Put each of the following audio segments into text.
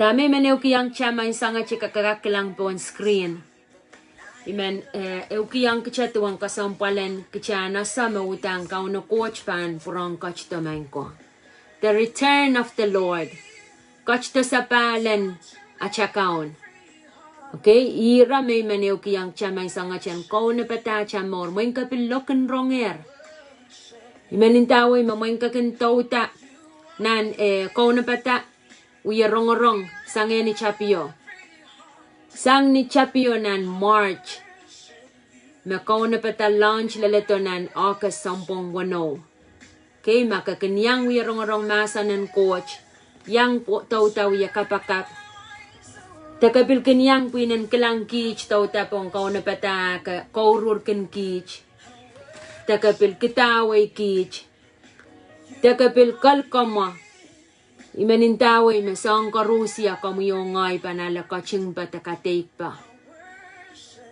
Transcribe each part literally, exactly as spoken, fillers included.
Dahme I men ehukihong kitail maing sangete, ke kak kilang pohn screen. I men, eh, ehukihong kitail duwen kesempwalen kitail en ese me uhdahn Kauno Koht pahn pwurehng ketido maing ko. The return of the Lord. Ketido sapahl en atail Kaun. Okay, ira me I men ehukihong kitail maing sangete en kaunopada atail mour. Mwein ke pil lokin rongehr. I men ndawei me mwein ke kin douda nan, eh, kaunopada, wie rongorong sang ni tapio. Sang ni tapio nan March, me kaunopada launch leledo nan August sounpwong weneu. Okay, ma ke kin iang wie rongorong mahsen en Koht, iang pwo-, douda wie kapakap. De ke pil kin iang pwihn en kilang kiht douda pohn kaunopada, ke kouruhrkin kiht. De ke pil kidawei kiht. De ke pil kol komwi. I men ndawei me soahng koaros ia komwi oh ngehi pahn ale ketingpe de kadeikpe.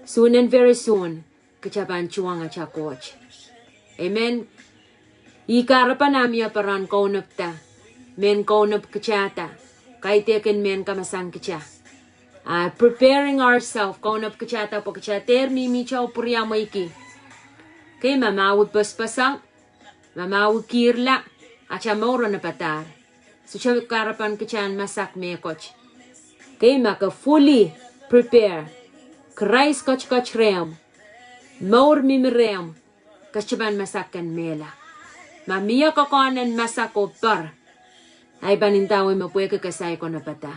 Soon and very soon, kitail pahn tuhwong atail Koht. Amen. Ih kahrepen ah mie peren kaunopada, mehn kaunop kitailda, kaidehkin mehn kamasang kitail. Ah, preparing ourselves, kaunop kitailda pwe kitail dehr mihmihte oh pwuriamweiki. Okay, ma mwahu pospeseng, ma mwahu kirla, atail mour onopadahr. Sohte kahrepen kitail en masak mehkot. Okay, ma ke fully prepare, Krais ketiket rehmw, mour mihmi rehmw, ke sohte pahn masak ken mehla. Ma mie kokohn en masak oh per, ahi pahn ndawei me pwehki ke saik onopada.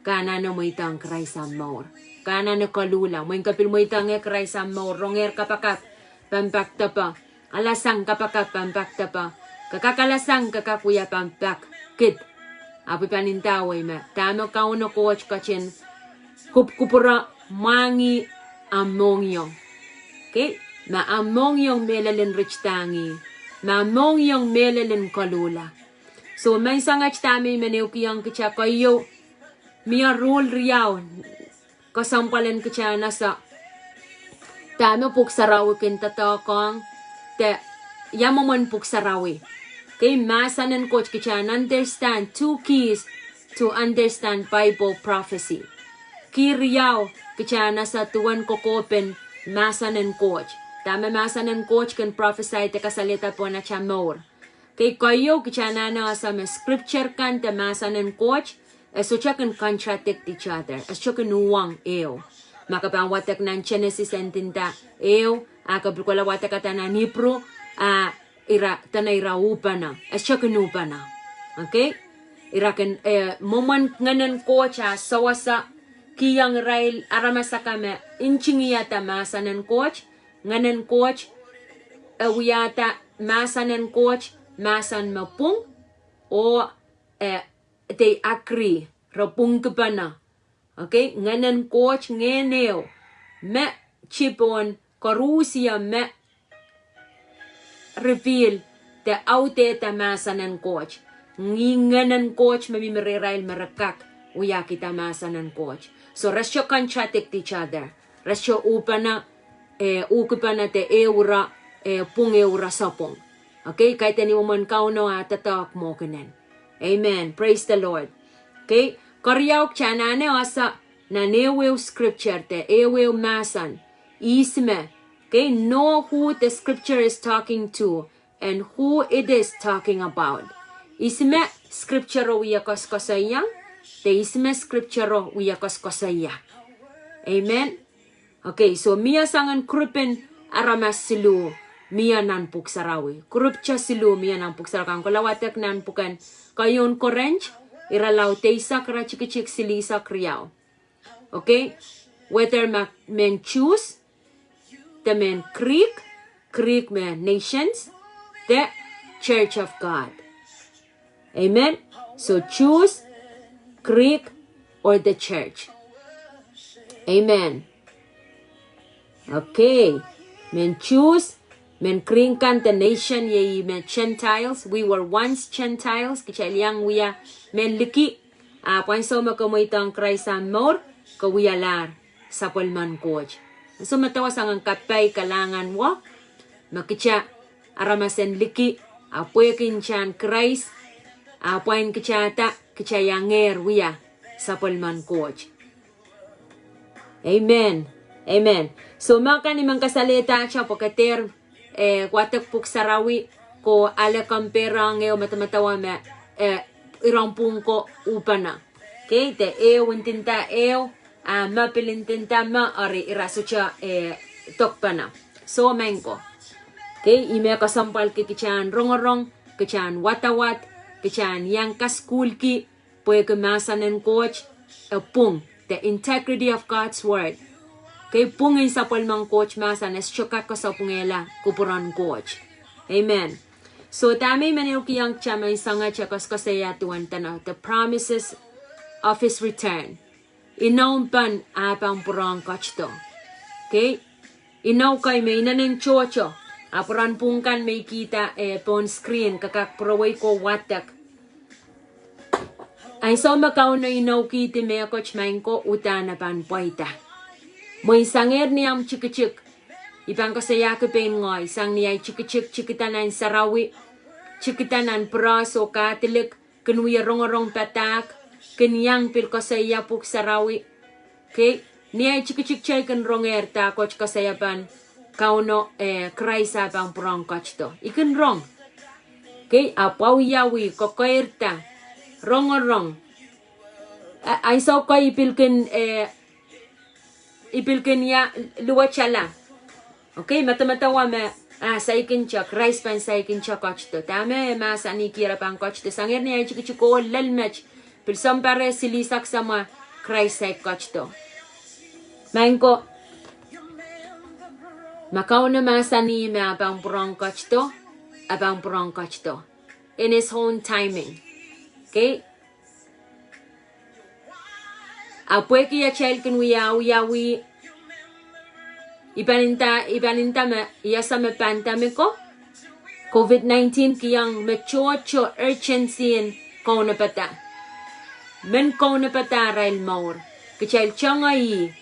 Ke anahne mweidohng Krais ahmw mour. Ke anahne koluhla. Mwein ke pil mweidohngehr Krais ahmw mour, rongehr kapakap pahn pak depe. Alasang kapakap pahn pak depe. Ke kak alasang, ke kak wia pahn pak kid. Ahpw I pahn ndawei me dahme Kauno Koht ketin kupwukupwure mwahngih ahmw mohngiong. Okay? Ma ahmw mohngiong mehlel en ritidahngih. Ma ahmw mohngiong mehlel en koluhla. So, maing sangete, dahme I men ehukihong kitail keieu, mie ruhl riau kesempwal en kitail en ese dahme Pwuhk Sarawi kin doadoahk ong, de ia mwomwen Pwuhk Sarawi. Okay, mahsen en Koht, kitail en understand two keys to understand Bible prophecy. Kih riau kitail en ese duwen kokohpen mahsen en Koht. Dahme mahsen en Koht kin prophesy de kasalehda pohn atail mour. Okay, keieu kitail anahne ese me scripture kan de mahsen en Koht, e sohte kin contradict each other. E sohte kin uhwong ehu. Ma ke pahn wadek nan Genesis en nda ehu, a ke pil kohla wadekada nan Ipru, a ira, dene ira uhpene. E sohte kin uhpene. Okay? Ira kin, eh, mwomwen Ngehn en Koht a sewese kihong irail aramas akan me ntingihada mahsen en Koht, Ngehn en Koht, e wiahda mahsen en Koht, mahsen me pwung, oh, eh, they agree, re pwungkipene. Okay, Ngehn en Koht ngehn ehu, me chip pohn koaros me reveal de audehda mahsen en Koht. Ih Ngehn en Koht me mihmi rehrail me re kak wiahkihda mahsen en Koht. So re sohte contradict each other. Re sohte uhpene, eh, uhkipene de ehu ira, eh, pwung ehu ira sapwung. Okay, kaidehn ih mwomwen Kauno ah doadoahk mwohkenen. Amen. Praise the Lord. Okay, keriau kitail anahne ese nan ehuehu scripture de ehuehu mahsen ihs me, okay, know who the scripture is talking to and who it is talking about. Ihs me scripture o wie koasokoasoia, de ihs me scripture o wie koasokoasoia. Amen. Okay, so mie soangen group en aramas siluh mie nan Pwuhk Sarawi. Group te siluh mie nan Pwuhk Sarawi. Ke kohla wadek nan pwuken keieun Korint, irelaud eisek, iretikitik silihsek riau. Okay? Whether ma mehn Jews, de mehn Greek, Greek me nations, de Church of God. Amen. So Jews, Greek, or the church. Amen. Okay. Mehn Jews, mehn Greek kan de nation, iei me Gentiles. We were once Gentiles. Kitail iang wia mehn liki. Ahpw ansou me ke mweidohng Krais ahmw mour, ke wialahr sapwellimen Koht. Ansou me dewe soangen kapai kalahngan wo, me kitail aramas en liki, ahpw pwehki ntahn Krais, ahpw pwain kitailda, kitail iangehr wia sapwellimen Koht. Amen. Amen. So ma kan I men kasalehda atail pwe ke dehr, eh, wadek Pwuhk Sarawi, ko ale compare ong ehu, medemedewe me, eh, iren pwung ko uhpene. Okay, de ehu ndinda ehu, a me pil ndinda me, eri ira sohte, eh, dokpene. So maing ko. Okay, ih me kesempwalki kitail en rongorong, kitail en wadawad, kitail en iang kasukuhlki, pwehki mahsen en Koht, eh, pwung, the integrity of God's word. Okay, pwung en sapwellimen Koht mahsen e sohte kak kesempwangehla kupwuren Koht. Amen. So dahme I men ehukihong kitail maing sangete, koasoakoasoia duwen dene, the promises of his return. Inoumpen ah pahn pwurehng ketido. Okay? Inou kei me inenen tohto. A pwuren pwung kan me I kihda, eh, pohn screen, ke kak pwurowei ko wadek. Ansou me Kauno inoukihdi mehkot maing ko, uhdahn e pahn pweida. Mwein sangehr ni ahmw tikitik, I pahn koasoiahki pein ngehi, sang ni ahi tikitik, tikida nan sarawi, tikida nan Pros oh Kadilik, kin wie rongorong padahk, kin iang pil koasoia Pwuhk Sarawi. Okay? Ni ahi tikitik kitail kin rongehr dah Koht koasoia pahn Kauno, eh, Krais ah pahn pwurehng ketido. I kin rong. Okay? Ahpw wiawi, kokoirda, rongorong. A, ansou kei I pil kin, eh, I pil kin ia luwetala. Okay, medemedewe me, ah, saikinte, Krais pahn saikinte ketido. Dahme e mahsanihkier e pahn ketido. Sangehr ni ahi tikitik ohl lel met, pil sounpar silihsek samwa, Krais saik ketido. Maing ko, ma Kauno mahsanih me ah pahn pwurehng ketido, ah pahn pwurehng ketido. In his own timing. Okay? A pwehki atail kin wie wiawi, I pahn nda, I pahn nda me, I ese me pandemic ko, COVID nineteen kihong me tohto urgency en kaunopada. Men kaunopada arail mour. Kitail tengei ih.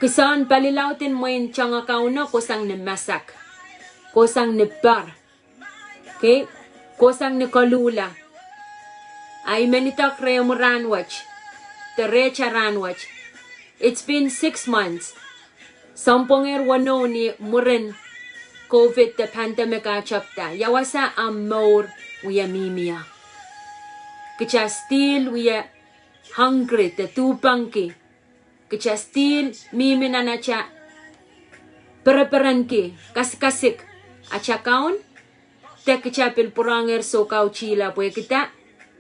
Kisehn palilaud en mwein tenge Kauno, kohsang ni masak. Kohsang ni par. Okay? Kohsang ni koluhla. A I men idek rehmw rahnwet, de rehta rahnwet. It's been six months. Sounpwongehr weneu ni mwurin COVID, the pandemic ah tepda. Ia wasa ahmw mour wie mihmi ie? Kitail still wie hungry, de duhpengki. Kitail still mihmi nan atail pereperenki, kasikasik atail kaun, de kitail pil pwurehngehr soukautihla pwehki dah,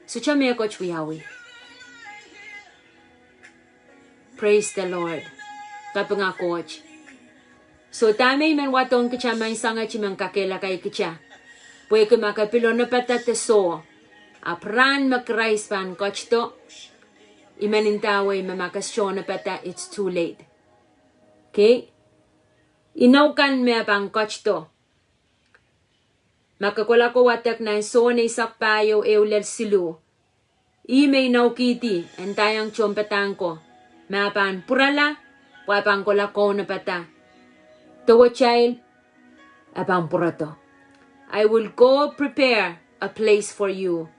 sohte mehkot wiawi. Praise the Lord. Kapinga Koht. So dahme I men wadohng kitail maing sangete, I men kakehlaka kitail. Pwehki ma ke pil onopada de soh, ahpw rahn me Krais pahn ketido, I men ndawei me ma ke sohte onopada, it's too late. Okay? Inou kan me e pahn ketido. Ma ke kohla ko wadek nan Sohn eisek pahieu, ehu lel siluh. Ih me inoukihdi, e ndaiong tohnpadahk ko, me e pahn pwurala, pwe e pahn kohla kaunopada. Dewetail, e pahn pwurodo. I will go prepare a place for you,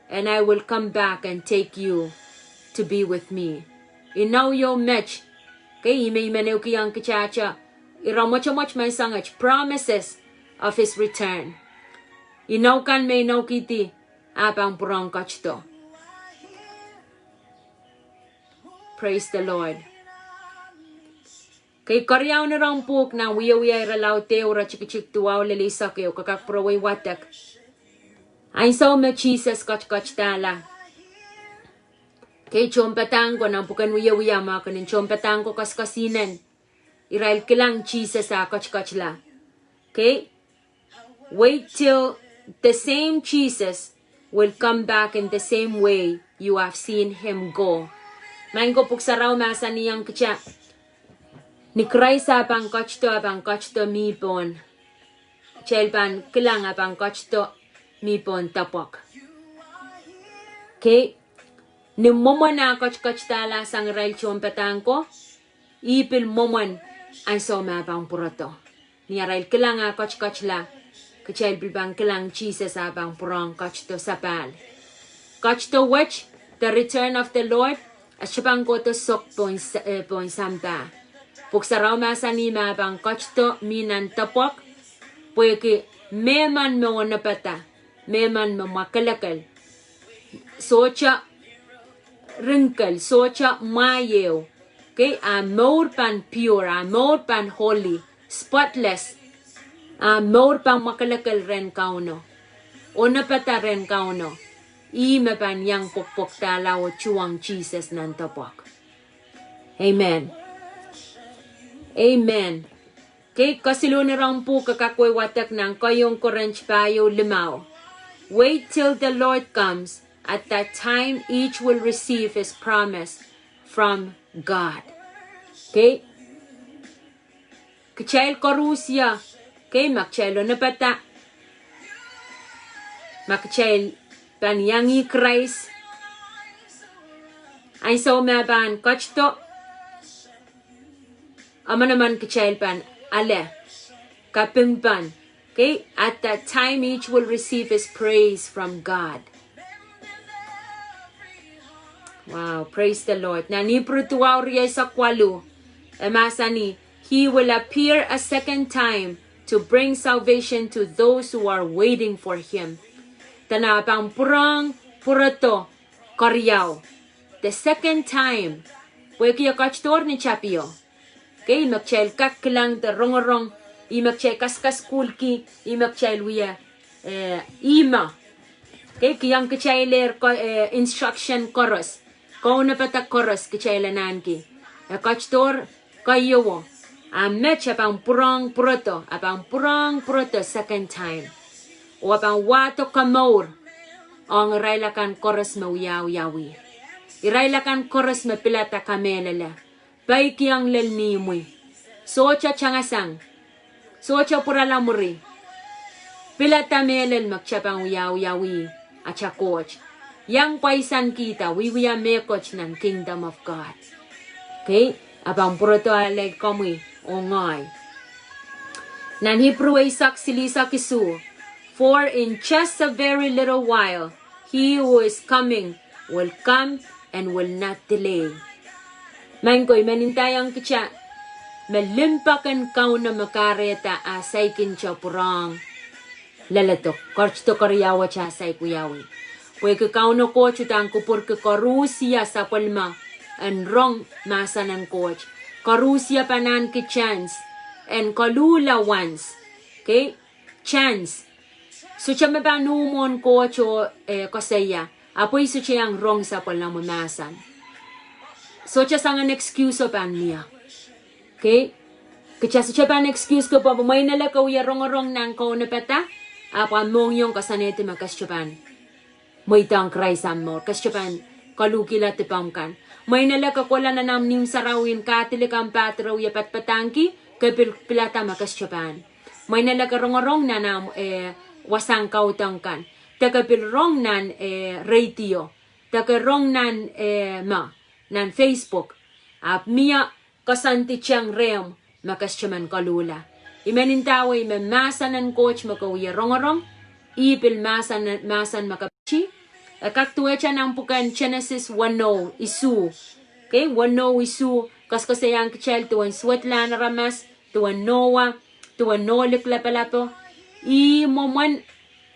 and I will come back and take you to be with me. Inou ieu met, okay, ih me I men ehukihong kitail atail, ira mwotomwot maing sangete, promises of his return. Inou kan me inoukihdi, ah pahn pwurehng ketido. Praise the Lord. Kei keriaun iren pwuhk nan Wiewia irelaud ehu, iretikitik duwau lel eisek ehu, ke kak pwurowei wadek. Ansou me Sises ketiketidahla. Kei tohnpadahk ko nan pwuken Wiewia, ma ke nin tohnpadahk ko koasoakoasihnen. Irail kilang Sises ah ketiketla. Okay? Wait till the same Jesus will come back in the same way you have seen him go. Maing ko, Pwuhk Sarawi mahsanihong kitail, ni Krais ah pahn ketido, ah pahn ketido mi pohn. Kitail pahn kilang ah pahn ketido mi pohn depwek. Okay? Ni mwomwen ah ketiketidahla sang irail tohnpadahk ko, ih pil mwomwen ansou me e pahn pwurodo. Ni arail kilang ah ketiketla, kitail pil pahn kilang Sises ah pahn pwurehng ketido sapahl. Ketido wet, the return of the Lord, E sohte pahn kohdo sok pohn s-, eh, pohn sampah. Pwuhk Sarawi mahsanih ma pahn ketido mi nan depwek, pwehki mehmen me onopada, mehmen me mwakelekel, sohte wrinkle, sohte mwahu ehu. Okay, a mour pahn pure, a mour pahn holy, spotless. A mour pahn mwakelekel rehn Kauno, onopada rehn Kauno. Ih me pahn iang pwokpwokdahla oh tuhwong Sises nan depwek. Amen. Amen. Okay, kesiluhn irair en pwuhk e kak wehwehki nan keieun Korint pahieu limau. Wait till the Lord comes. At that time, each will receive his promise from God. Okay? Kitail koaros, okay, ma kitail onopada, ma kitail pahn iang Krais, ansou me e pahn ketido, emenemen kitail pahn ale kapingpen. Okay, at that time each will receive his praise from God. Wow, praise the Lord. Nan Ipru duwau rieisek waluh, e mahsanih, he will appear a second time to bring salvation to those who are waiting for him. Dene e pahn pwurehng pwurodo keriau. The second time. Pwehki e ketidohr ni tapio. Okay, ih me kitail kak kilang de rongorong, ih me kitail kaskasukuhlki, ih me kitail wia, eh, ih me. Okay, kihong kitailehr ko-, eh, instruction koaros, kaunopada koaros kitail anahnki. E ketidohr keiewo, a met e pahn pwurehng pwurodo, e pahn pwurehng pwurodo second time. Oh e pahn wahdo komour ong irail akan koaros me wiawiawi. Irail akan koaros me pilada kamehlele, peikiong lel ni imwi, sohte tangasang, sohte pwurala mwuri, pilada mehlel me kitail pahn wiawiawi atail Koht. Iang pwaisankihda, wiewia mehkot nan kingdom of God. Okay, e pahn pwurodo ale komwi oh ngehi. Nan Ipru eisek silihsek isuh, for in just a very little while, he who is coming will come and will not delay. Maing ko, I men ndaiong kitail me limpoak en Kauno me kahrehda e saikinte pwurehng leledo, ketido keriau wet e saik wiawi. Pwehki Kauno Koht uhdahn kupwurki koaros sapwellime en rong mahsen en Koht. Koaros pahn ahneki chance en koluhla once. Okay? Chance. Sohte me pahn uh mwohn Koht oh, eh, koasoia, ahpw I sohte iang rong sapwellimomwi mahsen. Sohte soangen excuse o pahn mie. Okay? Kitail sohte pahn excuse ke pwe mwein ele ke wie rongorong nan kaunopada, ahpw ahmw mohngiong koasoanehdi me ke sohte pahn mweidohng Krais ahmw mour, ke sohte pahn koluhkihla dipomw kan. Mwein ele ke kohla nan ahmw nimw sarawi en Katolik ahmw pahdir wie padapadahngki, ke pil pilada me ke sohte pahn. Mwein ele ke rongorong nan ahmw, eh, wasahn kaudok kan, de ke pil rong nan, eh, radio, de ke rong nan, eh, me, nan Facebook, ahpw mie koasoandi teng rehmw me ke sohte men koluhla. I men ndawei me mahsen en Koht me ke wie rongorong, ih pil mahsen, mahsen me ke pahn. E kak duwehte nan pwuken Genesis weneu isuh. Okay, weneu isuh, koasokoasoiahng kitail duwen suwedlahn aramas, duwen Noa, duwen Nohlik Lapalapo. Ih mwomwen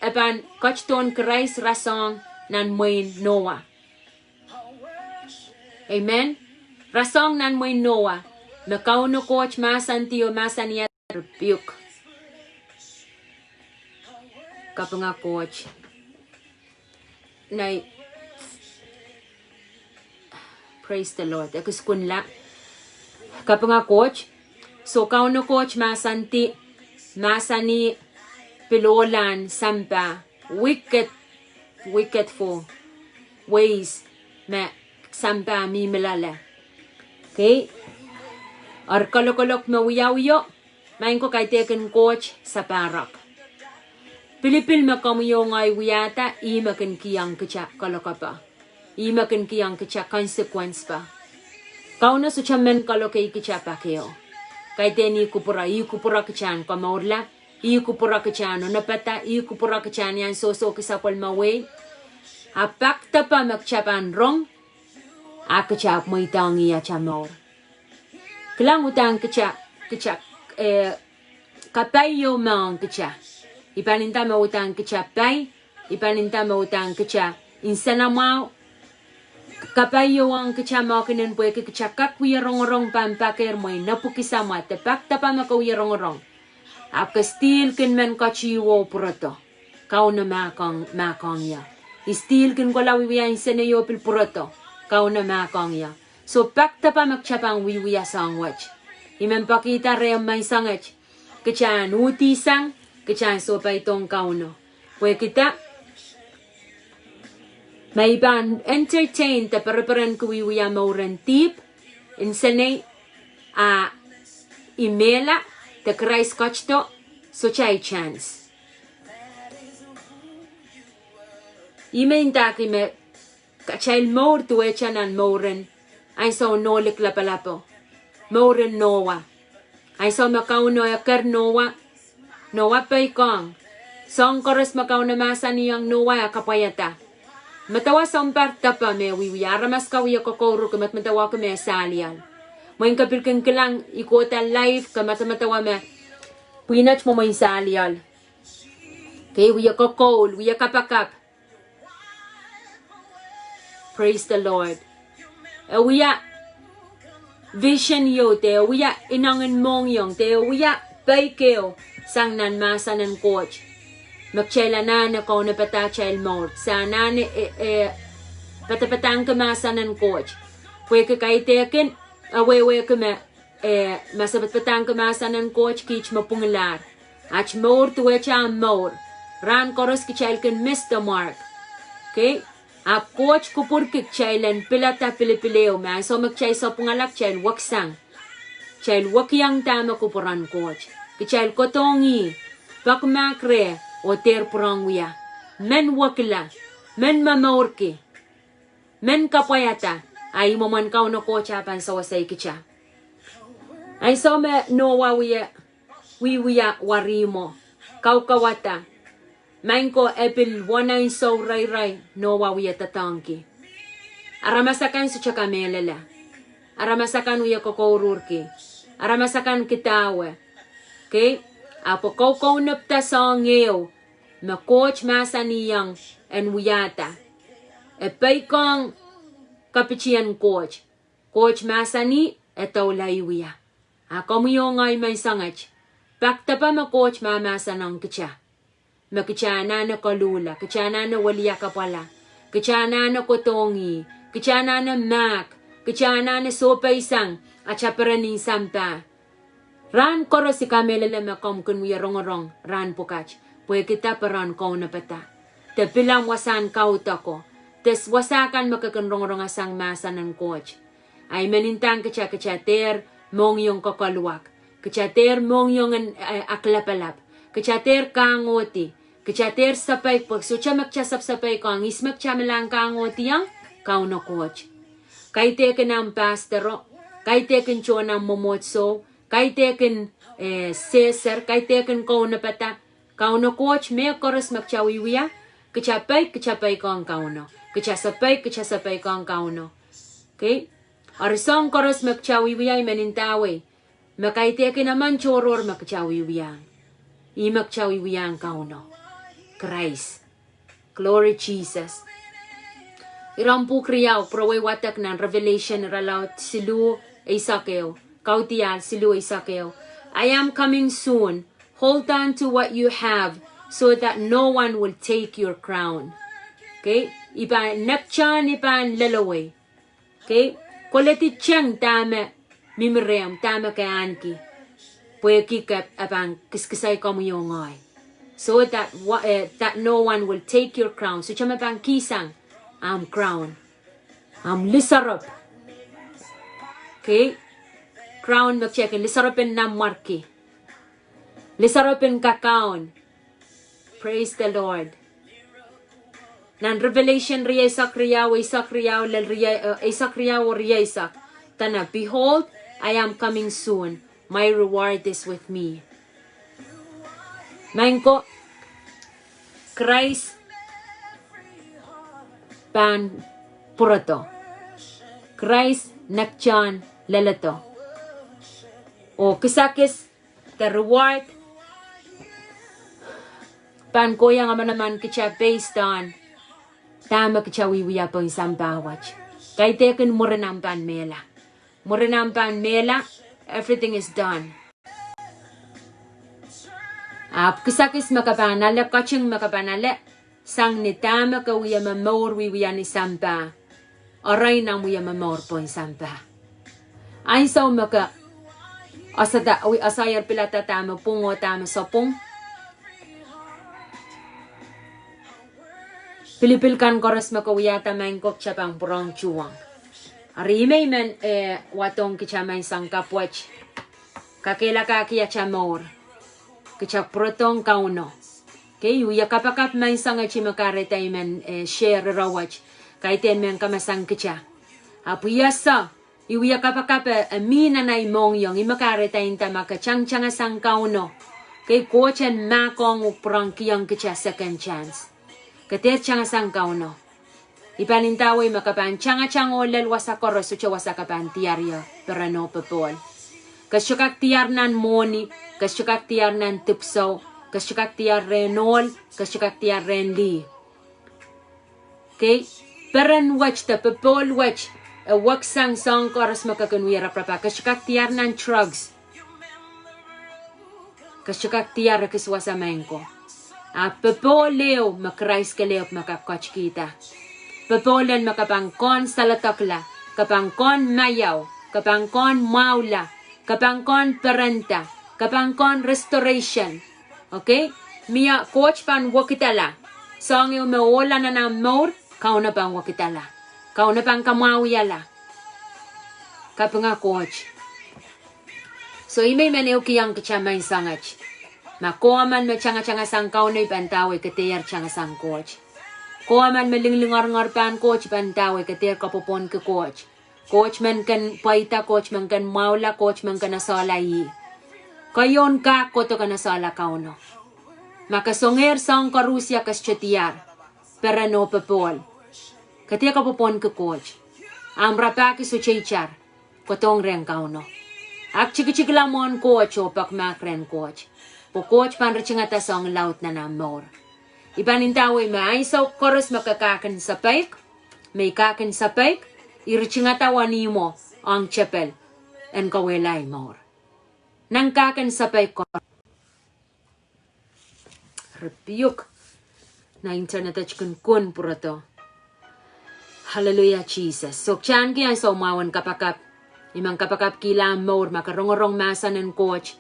e pahn ketidohn Krais rasehng nan mwehin Noa. Amen. Rasehng nan mwehin Noa, me Kauno Koht mahsandi oh mahsanihada, rebuke. Kapinga Koht. Nai, praise the Lord. E kis kunla. Kapinga Koht. So Kauno Koht mahsandi, mahsanih pil ohlahn sampah, wicked, wicked for ways me sampah mihmi loale. Okay? Eri kalokolok me wiawio, maing ko, kaidehkin Koht sapahrek. Pilipil me komwi oh ngehi wiahda, ih me kin kihong kitail kalokapo. Ih me kin kihong kitail consequence pa. Kauno sohte men kalokei kitail pak ehu. Kaidehn ih kupwure, ih kupwure kitail en komourla, ih kupwure kitail en onopada, ih kupwure kitail en iang sohsohki sapwellime wehi. A pak depe me kitail pahn rong, a kita ahpw mweidohng ih atail mour. Kilang, udahn kita, kita, eh, kapai ieu me ong kita. I pahn nda me udahn kita pai, i pahn nda me udahn kita nsenamwahu. Kapai ieu ong kita me kin en pwehki kita kak wie rongorong pahn pakehr mwein epwiki samwa, de pak dapa me ke wie rongorong, ahpw ke still kin men ketieu oh pwurodo, Kauno mahkohng, mahkohng ie. I still kin kohla wiewia nseneio pil pwurodo, Kauno mahkohng ie. So pak dapa me kita pahn wiewia soahng wet. I men pekihda rehmw menseng wet, kita en uhdihsang, kita en sohpeidohng Kauno. Pwehki dah? Ma i pahn entertain de pereperenki wiewia mouren dihp, nsenei, a i mehla, de Krais ketido, sohte ei chance. I men ndahki me atail mour duwehte nan mouren ansou Nohlik Lapalapo, mouren Nowa. Ansou me Kauno eker Nowa, Nowa peikiong. Soahng koaros me Kauno mahsanihong Nowa e kapwaiada. Medewe sounpar depe me wiewia, aramas kan wie kokouruki, medemedewe ki me salial. Mwein ke pil kin kilang, i kohda live, ke medemedewe me pwihn et mwomwen salial. Ke wie kokoul, wie kapakap. Praise the Lord. E wia vision ieu, de e wia inengen mohngiong, de e wia peik ehu sang nan mahsen en Koht. Me kitail anahne kaunopada atail mour, se anahne, e, e, padapadahngki mahsen en Koht. Pwehki kaidehkin, e wehwehki me, e, ma se padapadahngki mahsen en Koht, kiht me pwungilahr. Aht mour duwehte ahmw mour. Rahn koaros kitail kin miss the mark. Okay? Ahpw Koht kupwurki kitail en pilada pilipil ehu, me ansou me kitail sapwungala kitail weksang. Kitail wekiong dahme kupwuren Koht. Kitail kohdohng ih, peki mahk reh, oh dehr pwurehng wia. Men wekila, men momourki, men kapwaiada, a ih mwomwen Kauno Koht ah pahn sewese kita. Ansou me Nowa wie wiewia warihmwo, kaukawada, maing ko, e pil wahn ansou rairai Nowa wie doadoahngki. Aramas akan sohte kamehlele. Aramas akan wie kokouruhrki. Aramas akan kidahwe. Okay? Ahpw e koukounopda soahng ehu me Koht mahsanihong en wiahda. E peikiong kapitien Koht. Koht mahsanih, e doula ih wia. A komwi oh ngehi menseng wet, pak depe me Koht mahmahsanihong kita, me kita anahne koluhla, kita anahne weliakapwala, kita anahne kohdohng ih, kita anahne mahk, kita anahne sohpeisang atail peren en sampah. Rahn koaros I kamehlele me komw kin wie rongorong rahn pwukat, pwehki dah? Pwe ren kaunopada. De pil ahmw wasahn kaudoko. De wasa kan me ke kin rongorong sang mahsen en Koht. A I men ndahng kita, kita dehr mohngiong koakoluwak. Kita dehr mohngiong en, eh, aklapalap. Kita dehr kangohdi. Kita dehr sapeik, pwe sohte me kita sapsapeik ong ihs me kita mehlel kangohdiong, Kauno Koht. Kaidehkin ahmw pastoro, kaidehkin tohn ahmw mwomwohdiso, kaidehkin, eh, sehser, kaidehkin kaunopada. Kauno Koht, mehkoaros me kita wiewia, kita peik, kita peikiong Kauno. Kita sapeik, kita sapeik ong Kauno. Okay? Eri soahng koaros me kita wiewia, I men ndawei, me kaidehkin emen tohrohr me kita wiewia. Ih me kita wiewia Kauno. Krais. Glory Jesus. Iren pwuhk riau, pwurowei wadek nan Revelation irelaud siluh eisek ehu. Kaudiahl siluh eisek ehu. I am coming soon. Hold on to what you have so that no one will take your crown. Okay? I pahn, nekton I pahn lelewei. Okay? Koledi teng dahme mihmi rehmw, dahme ke ahneki. Pwehki ke, e pahn kiskisai komwi oh ngehi. So that, wa-, eh, that no one will take your crown. Sohte me pahn kihsang ahmw crown. Ahmw lisoarop. Okay? Crown me kita kin, lisoarop en nanmwarki. Lisoarop en kakaun. Praise the Lord. Nan Revelation rieisek riau, eisek riau, lel rie-, eh, eisek riau oh rieisek. Dene, behold, I am coming soon. My reward is with me. Maing ko, Krais pahn pwurodo. Krais nektehn leledo. Oh kisakis, the reward, pahn kohiong emenemen kitail based on dahme kitail wiewia pohn sampah wet. Kaidehkin mwurin omw pahn mehla. Mwurin omw pahn mehla, everything is done. Ahpw kisakis me ke pahn ale, kating me ke pahn ale, sang ni dahme ke wie momour wiewia ni sampah. Arail nan wie momour pohn sampah. Ansou me ke asada, wi, asahier pilada dahme pwung oh dahme sapwung. Pilipil kan koaros me ke wiahda, maing ko, kitail pahn pwurehng tuhwong. Eri ih me I men, eh, wadohng kitail maing Soun Kapw wet. Kakehlaka ki atail mour. Kitail pwurodohng Kauno. Kei, I wie kapakap maing Soun Koht, ih me kahrehda I men, eh, share ire wet. Kaidehn mehn kamasang kitail. Ahpw I ese, I wie kapakap e, e mih nan ei mohngiong, ih me kahrehda I nda ma ke tangtangasang Kauno. Kei, Koht en mahkohng uhk pwurehng kihong kitail second chance. Ke dehr tangasang Kauno. I pahn ndawei me ke pahn tangatang oh lel wasa koaros, sohte wasa ke pahn diar ie, peren oh popohl. Ke sohte kak diar nan mwohni, ke sohte kak diar nan dipwisou, ke sohte kak diar rehn ohl, ke sohte kak diar rehn lih. Kei, peren wet de popohl wet, e weksang soahng koaros me ke kin wie raparapahki. Ke sohte kak diar nan drugs. Ke sohte kak diar ekis wasa maing ko. Ahpw popohl ehu me Krais kelehpw me kak ketikihda. Popohl en me ke pahn kehn saledekla, ke pahn kehn maiau, ke pahn kehn mwahula, ke pahn kehn perenda, ke pahn kehn restoration. Okay? Mie Koht pahn wekidala. Soahng ehu me ohla nan omw mour, Kauno pahn wekidala. Kauno pahn kamwahwihala. Kapinga Koht. So ih me I men ehukihong kitail maing Soun Koht. Ma komw men me tangatangasang Kauno, I pahn ndawei ke dehr tangasang Koht. Komw men me linglingeringehr pahn Koht, I pahn ndawei ke dehr kapwopwonki Koht. Koht men kin pweida, Koht men kin mwahula, Koht men kin esehla ih. Keieu kak kohdo kin esehla Kauno. Ma ke songehr soahng koaros ia ke sohte diar, peren oh popohl, ke dehr kapwopwonki Koht. Omw rapahki sohte itar, kohdohng rehn Kauno. Aktikitikla mwohn Koht oh pekmahk rehn Koht. Pwe Koht pahn ritingada soahng laud nan omw mour. I pahn ndawei me ansou koaros me ke kak en sapeik, me I kak en sapeik, I ritingada wenihmwo ong tepel en kauwehla ei mour. Nan kak en sapeik koaros. Rebuke. Na internet et kin kun pwurodo. Hallelujah, Jesus. So kitail kin ansou mwahu en kapakap. I men kapakapkihla omw mour ma ke rongorong mahsen en Koht.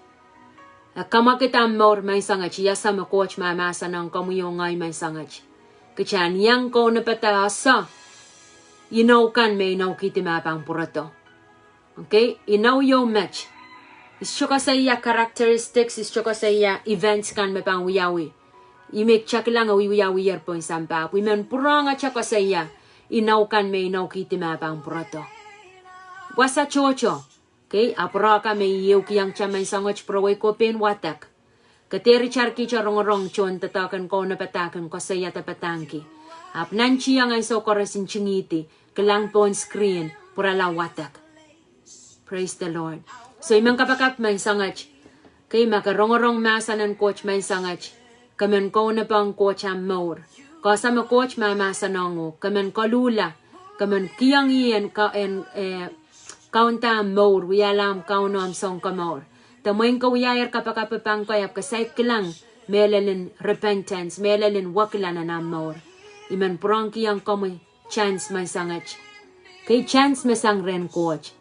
E kamwakid omw mour maing Soun Koht, I ese me Koht mahmahsen ong komwi oh ngehi maing Soun Koht. Kitail en iang kaunopada ese inou kan me inoukihdi me pahn pwurodo. Okay, inou ieu met. I sohte koasoia characteristics, I sohte koasoia events kan me pahn wiawi. Ih me kitail kilang e wiewiawier pohn sampah. Pwe I men pwurehng atail koasoia inou kan me inoukihdi me pahn pwurodo. Wasa tohto. Okay, a pwurehng ka me I ehukihong kitail maing Soun Koht pwurowei ko pein wadek. Ke dehr itarkihte rongorong tohndoadoahk en kaunopada kin koasoia de padahngki. Ahpw nantihong ansou koaros ntingihdi, kilang pohn screen, pwurala wadek. Praise the Lord. So I men kapakap maing Soun Koht. Kei, ma ke rongorong mahsen en Koht maing Soun Koht, ke men kaunopohng Koht omw mour. Ke ese me Koht mahmahsen ong uhk, ke men koluhla, ke men kihong ih en ka-, en, eh, kaunda omw mour, wiahla omw Kauno, omw Sounkomour. De mwein ke wiahier kapakap pahn kei, ahpw ke saik kilang mehlel en repentance, mehlel en wekila nan omw mour. I men pwurehng kihong komwi chance maing Soun Koht. Kei, chance me sang rehn Koht.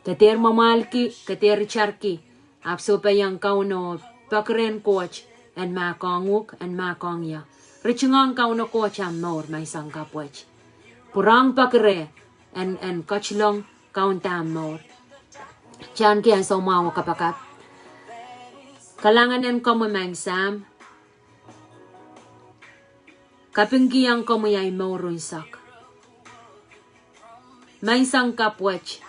Ke dehr mwamwahlki, ke dehr itarki, ahpw sohpeiong Kauno, peki rehn Koht en mahkohng uhk, en mahkohng ie. Ritingohng Kauno Koht omw mour maing Soun Kapw wet. Pwurehng peki reh en, en ketilong kaunda omw mour. Kitail kin ansou mwahu kapakap. Kalahngan en komwi maing Sahm. Kapingkihong komwi ei mour unsek. Maing Soun Kapw wet,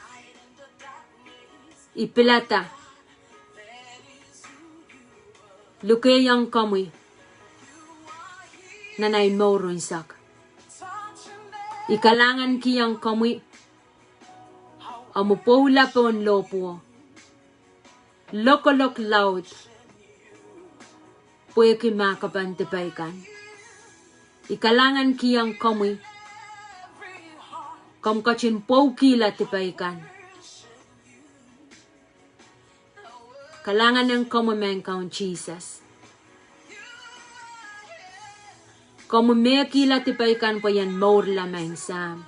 I pilada lukeiong komwi nan ei mour unsek. I kalahngankihong komwi omw pwoula pohn lohpwuo. Lokolok laud pwehki mahkpen dipei kan. I kalahngankihong komwi, komw ketin pwoukihla dipei kan. Kalahngan en komwi Maing Kaun Sises. Komwi mehkihla dipei kan pwe ien mourla Maing Sahm.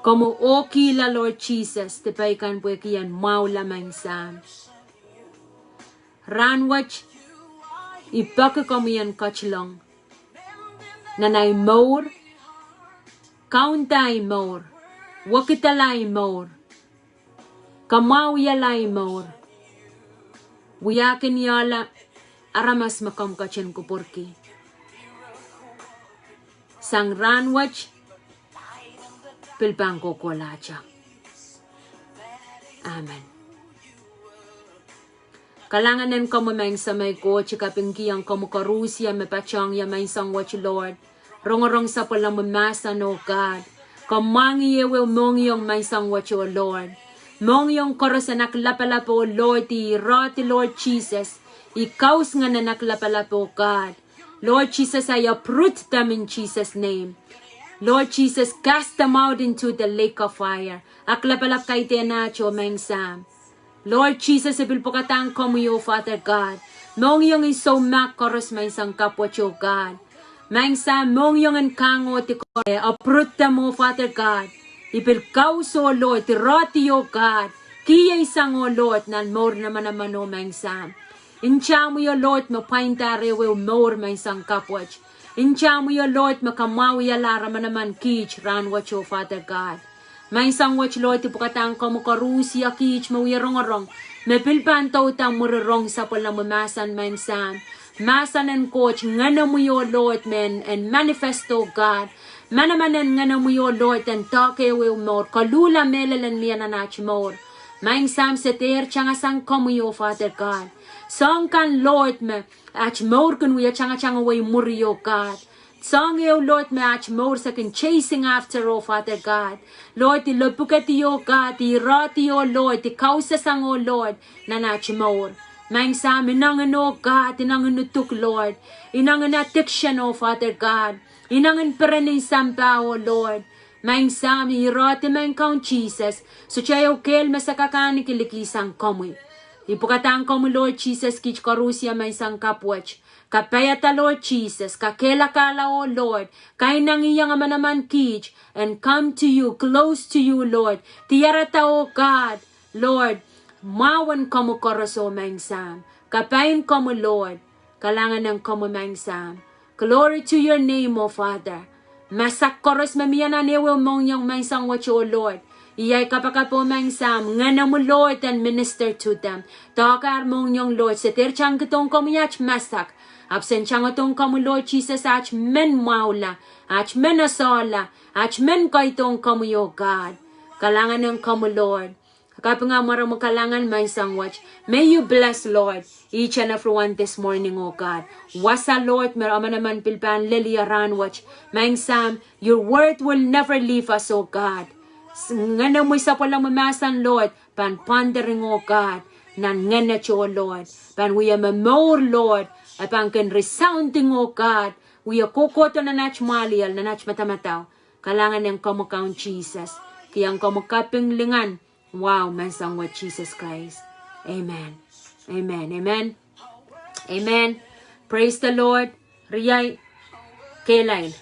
Komwi ohkihla Lord Sises dipei kan pwehki ien mwahula Maing Sahm. Rahnwet, I peki komwi en ketilong nan ahi mour, kaunda ahi mour, wekidala ahi mour, kamwahwihala ahi mour, wiahkin iahla aramas me komw ketin kupwurki. Sang rahnwet, pil pahn kohkohlahte. Amen. Kalahngan en komwi Maing Semei Koht, I kapingkihong komwi koarusie me patohng ie Maing Sahm wet Lord. Rongorong sapwellimomwi mahsen oh God. Komw mwahngih ehuehu mohngiong Maing Sahm wet oh Lord. Mohngiong koaros en Aklapalap oh Lord, I irehdi Lord Sises, I kaus ngehn en Aklapalap oh God. Lord Jesus, I uproot them in Jesus' name. Lord Jesus, cast them out into the lake of fire. Aklapalap kaidehn aht oh Maing Sahm. Lord Jesus, I pil pwukadahng komwi oh Father God. Mohngiong en soumahk koaros Maing Sahm kapwet oh God. Maing Sahm, mohngiong en kangohdi koaros, I uproot them oh Father God. I pil kaus oh Lord, I irehdi oh God. Kihsang oh Lord nan mour en manaman oh Maing Sahm. Ntamwi oh Lord me pwaindahr ehuehu mour Maing Sahm kapwet. Ntamwi oh Lord me kamwahwihala manaman kiht rahnwet oh Father God. Maing Sahm wet Lord, I pwukadahng komwi koarusie kiht me wie rongorong, me pil pahn douda mwuri rong sapwellimomwi mahsen Maing Sahm. Mahsen en Koht, Ngenemwi oh Lord me en manifest oh God. Manaman en Ngenemwi oh Lord en doahke ehuehu mour, koluhla mehlel en mie nan aht mour. Maing Sahm, se dehr tangasang komwi oh Father God. Soahng kan Lord me aht mour kin wie tangatangawei mwuri oh God. Soahng ehu Lord me aht mour se kin chasing after oh Father God. Lord, I lepwukedi oh God, I irehdi oh Lord, I kausasang oh Lord nan aht mour. Maing Sahm, inengin oh God, inengin uduk Lord. Inengin addiction oh Father God. Inengin perenin sampah oh Lord. Maing Sahm, I irehdi Maing Kaun Sises, sohte ehu kehl me se kak ahneki likih sang komwi. I pwukadahng komwi Lord Sises kiht koarusie Maing Sahm kapwet. Kapaiada Lord Sises, kakehlakahla oh Lord, kainengieng manaman kiht, and come to you, close to you Lord. Diarada oh God, Lord, mwahu en komwi koaros oh Maing Sahm. Kapai en komwi Lord. Kalahngan en komwi Maing Sahm. Glory to your name oh Father. Masak koaros me mie nan ehuehu mohngiong Maing Sahm wet oh Lord. Iei ahi kapakap oh Maing Sahm, Ngenemwi Lord en minister to them. Doahke ar mohngiong Lord, se dehr tangkidohng komwi aht masak. Ahpw sen tangodohng komwi Lord Sises aht men mwahula, aht men esehla, aht men keidohng komwi oh God. Kalahngan en komwi Lord. Kapinga mwaromwi kalahngan Maing Sahm wet. May you bless Lord each and everyone this morning oh God. Wasa Lord me manaman pil pahn lel ie rahnwet. Maing Sahm, your word will never leave us oh God. Ngenemwi sapwellimomwi mahsen Lord pahn pondering oh God nan ngehnet oh Lord. Pahn wie momour Lord, e pahn kin resounding oh God. Wie kohkohdo nan aht mwahliel, nan aht madamadau. Kalahngan en komwi Kaun Sises. Kihong komwi kaping lingan. Wow, Maing Sahm wet Sises Krais. Amen. Amen. Amen. Amen. Praise the Lord. Riei, kehlail.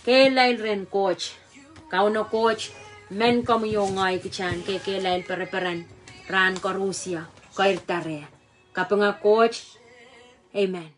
Kehlail rehn Koht. Kauno Koht men komwi oh ngehi kitail en kehlail pereperen rahn koarusie. Keirda reh. Kapinga Koht. Amen.